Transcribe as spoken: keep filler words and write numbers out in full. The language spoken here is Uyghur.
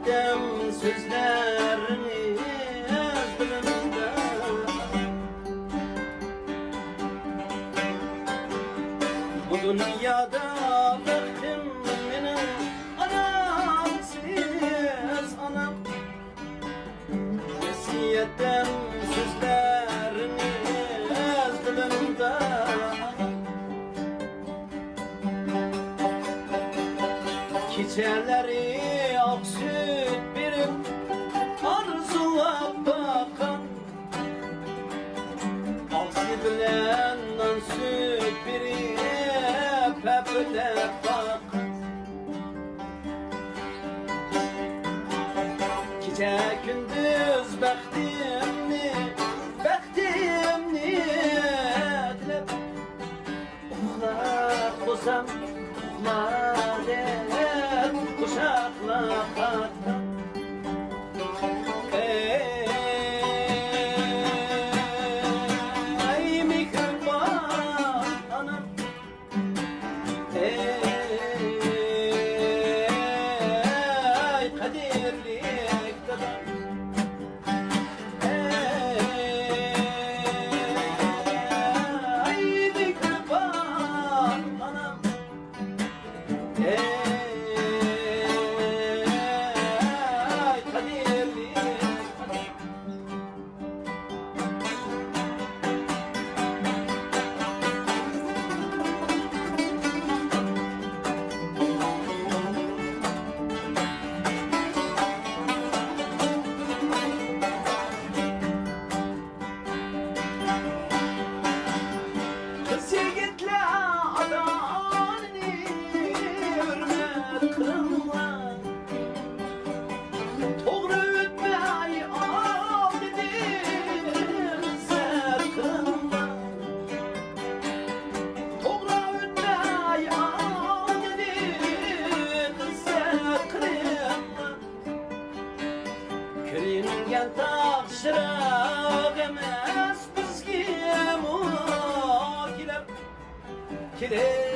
دەم سۆزلەرنى ئەزبىرىمدە. بۇ دۇنيادا بەختىم مېنىڭ ئانامسىز ئانام. ۋەسىيەتتىن سۆزلەرنى ئەزبىرىمدە. كېچىلەرى ئاق سۈت بېرىپ ئارزۇلاپ باققان، ئاغزى بىلەن نان سۈت بېرىپ ھەپىلەپ باققان. كېچە كۈندۈز بەختىمنى، بەختىمنى تىلەپ، ئۇخلاپ قويسام، ئۇخلا دەپ قۇشاقلاپ قاتتىم. ئەي، ئەي مېھرىبان ئانام، ئەي، قەدىرلىك دادام. ئەي، مېھرىبان ئانام. ئەي، قەدىرلىك دادام. قىز يىگىتلەر ئاتا-ئانىنى ھۆرمەت قىلىڭلار. توغرا ئۆتمەي ئالدىدىن سەت قىلىڭلار. توغرا ئۆتمەي ئالدىدىن سەت قىلىڭلار. كۆرۈنگەن تاغ شىراق ئەمەس بىزگىمۇ كېلىپ. كېلىپ